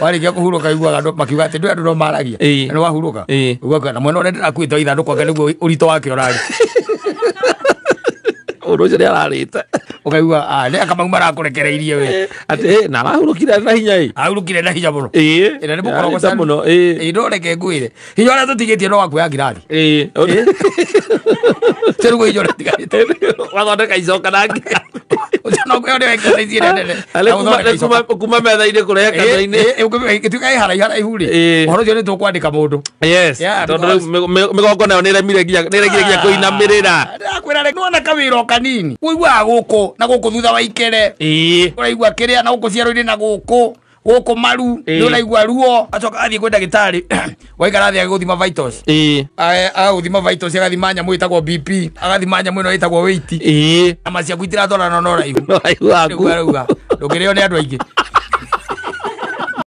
Warĩkia kũhurũka iguaga andũ makiuga atĩ ndũĩ andũ no maragia. Na nĩ wahurũka. Ũguo na mwena ũrĩa ndĩrakuĩte wa ithandũkũ anga nĩguo ũritũ wake ũrarĩ. Mũndũ ũcio nĩ ararĩte. Ũkaigua ah nĩ aka mau marakũrekereirie we. Atĩ na arahurũkire na hinya ĩ. Ahurũkire na hinya mũno. Ĩna nĩ mũkorogo Ararĩte mũno ĩ. Ĩ no reke ngwĩre. Hinya ũrĩa tũtigĩtie no wa kuoya ngirathi. Tĩrĩguo hinya ũrĩa ũtigarĩte. Wathondeka icoka na ngirathi. Ũcio no kwĩyo nĩwe exercise ĩrĩa nene. Arĩ Na gũthondeka icoka. kuma metha-inĩ kũrehe kanua-inĩ. Ĩtuĩka ĩ haraihu haraihu rĩ. Ũhoro ũcio nĩ tũkwandĩka mũndũ. Yes. Yeah, Tondũ rĩu mĩgongo nayo nĩremire nginya nĩregire nginya kũinamĩrĩra. Ndĩrakwĩra rĩ nĩwona kawĩra o kanini. Ũiguaga gũkũ na gũkũ thutha wa ikere. Ũraigua kĩrĩa na gũkũ ciero-inĩ na gũkũ gũkũ maru nĩ ũraigua ruo. Acoka athiĩ kwĩ ndagĩtarĩ waikara thĩ agĩgũthima vitals. Agagũthima vitals agathima nyamũ ĩtagwo BP, agathima nyamũ ĩno ĩtagwo weight. Nyama ciaku itiratwarana na ũraihu. Ũraihu waku. Nĩguo arauga ndũngĩrĩo nĩ andũ aingĩ.